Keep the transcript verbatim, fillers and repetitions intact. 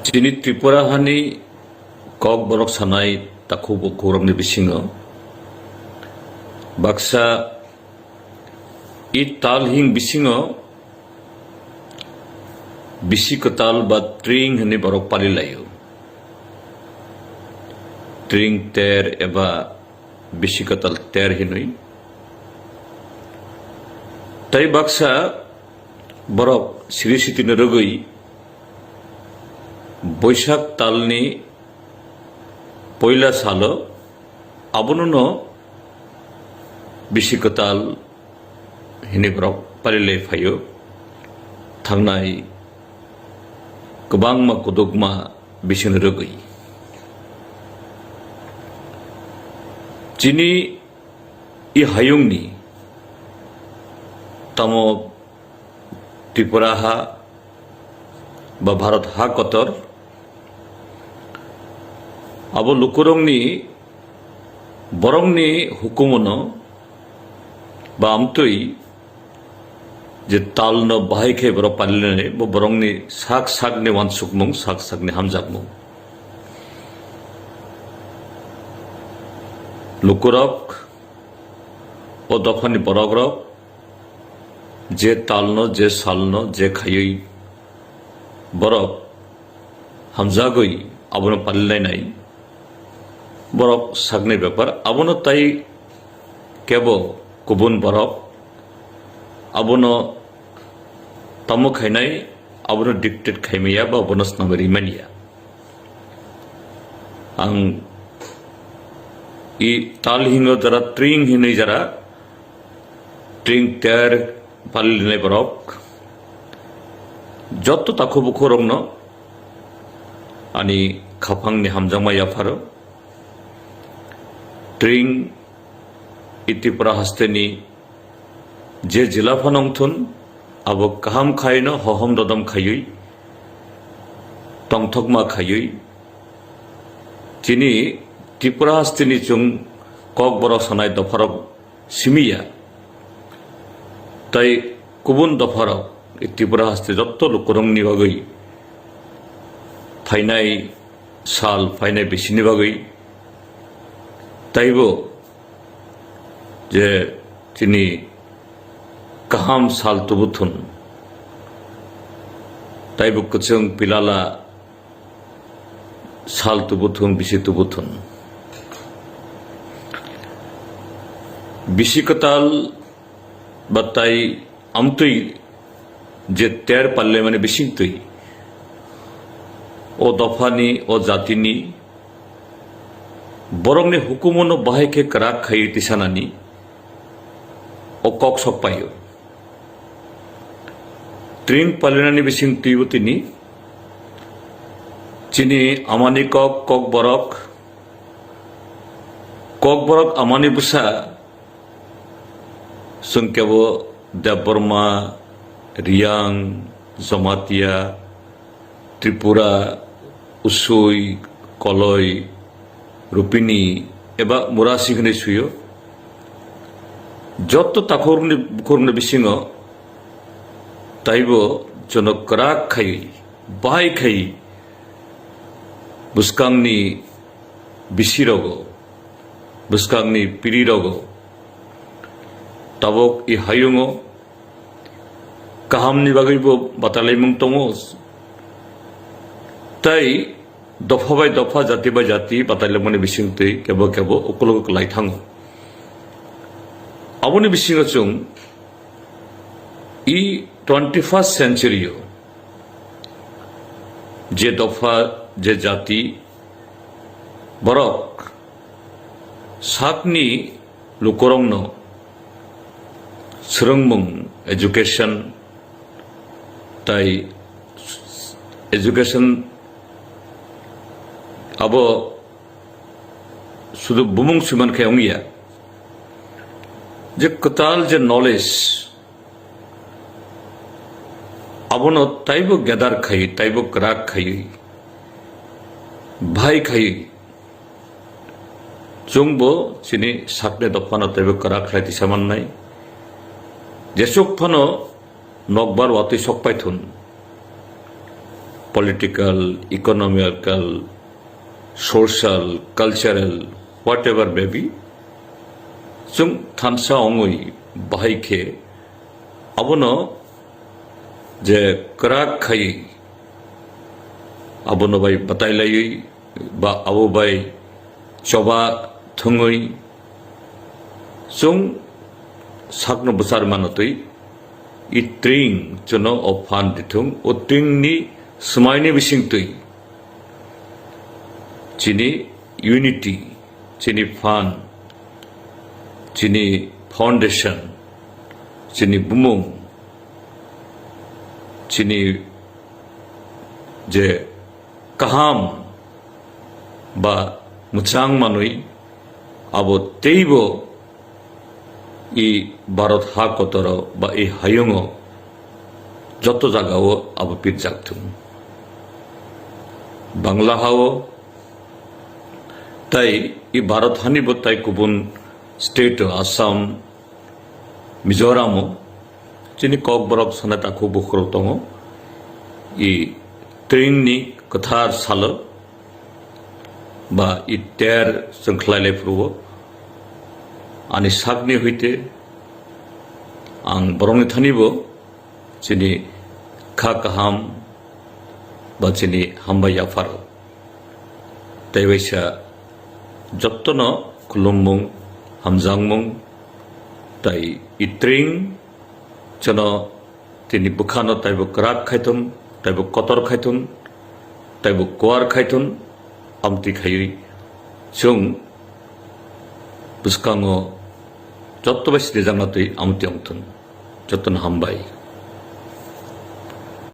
Chini Tripura hani Kokborok sanai takhuk bukhuk rokni bisingo baksa i tal hing bisingo bisi kwtal ba tring hwnwi borok palilaio. Tring ter eba bisi kwtal ter hinwi. Tai baksa borok siri sitini rwgwi Boisak talni poila salo abono no bisi kwtal hinwi borok palilai phaio. Thangnai kwbangma kudukma bising rwgwi. Chini i hayungni tamo Tripura ha ba Bharat ha kotor, abo lukurokni borokni hukumono ba amtwi je talno bahai khe borok palinani, bo borokni sak sakni wansukmung, sak sakni hamjakmung. Lukurok, o dophani borokrok je talno, je salno, je khaywi borok hamjagwi abono palilainai, borok sakni bepar. Abono tai kebo kubun borok abono tamo khainai, abono dictate khaimaya ba abono swnamwi rimaniya. Ang i tal hingo jara tring hinwi jara tring ter palilinai borok joto takhuk bukhuk rokno ani khaphangni hamjakma yapharo. Tring i Tripura hasteni je jila phano wngthun, abo kaham khaino hohom dodom khaiwi, tongthokma khaiwi, chini Tripura hasteni chwng Kokborok sanai dopharok simiya. Tai kubun dopharok Tripura haste jotto lukurokni bagwi phainai sal, phainai bisini bagwi taibo je chini kaham sal tubuthun, taibo kwchwng pilala sal tubuthun, bisi tubuthun. Bisi kwtal ba tai amtwi je ter palle mani bisingtwi o dophani, o jatini borokni hukumono bahai khe kwrak khaiwi tisanani o kok sok paio. Tring palinani bising twibo tini chini amani kok, Kokborok, Kokborok amani bwsa chwng kebo Debbarma, Riyang, Jamatia, Tripura, Usui, Koloi, Rupini eba Murasing hinwi suyo. Jotto takhurokni bukhurokni bisingo taibo jono kwrak khai, bahai khai bwskangni bisirogo, bwskangni pirirogo tabuk i hayungo kahamni bagwibo batalaimung tongo. Tai dopha bai dopha, jati bai jati batailaimani bisingtwi kebo kebo ukologo kwlai thango. Aboni bisingo chwng i twenty-first century-o je dopha, je jati, borok sakni lukurokno swrwngmung, education, tai education abo sudu bumung swiman khe wngya, je kwtal je knowledge abono taibo gather khai, taibo kwrak khai, bhai khai, chwngbo chini sakni dophano teibo kwrak khlai tisa mannai. Jesuk phano nokbar watwi sok paithun. political, economical, social, cultural, whatever may be, chwng thansa wngwi bahai khe abono je kwrak khaiwi abono bai batailaiwi ba abo bai choba thwngwi chwng sakno bwchar manatwi i tring chwno o phan dithung o tringni swmaini bisingtwi chini unity, chini phan, chini foundation, chini bumung, chini je kaham ba mwchang manwi abo teibo i Bharat ha kotoro ba i hayungo joto jagao abo pirjak thung. Bangla hao tai i Bharat hani bo tai kubun state o Assam, Mizoram o chini Kokborok sana takhuk bukhurok tongo. I tringni kwthar salo ba i ter chwng khlai lai phuru o ani sakni hoite ang borokni thani bo chini kha kaham ba chini hambai yapharo. Tei waisa jottono khulummung, hamjakmung, tai i tring chwno tini bwkhano taibo kwrak khaithun, taibo kotor khaithun, taibo kuar khaithun, amtwi khaiwi chwng bwskango jotto bai sinijakna twi amtwi wngthun. Jottono hambai.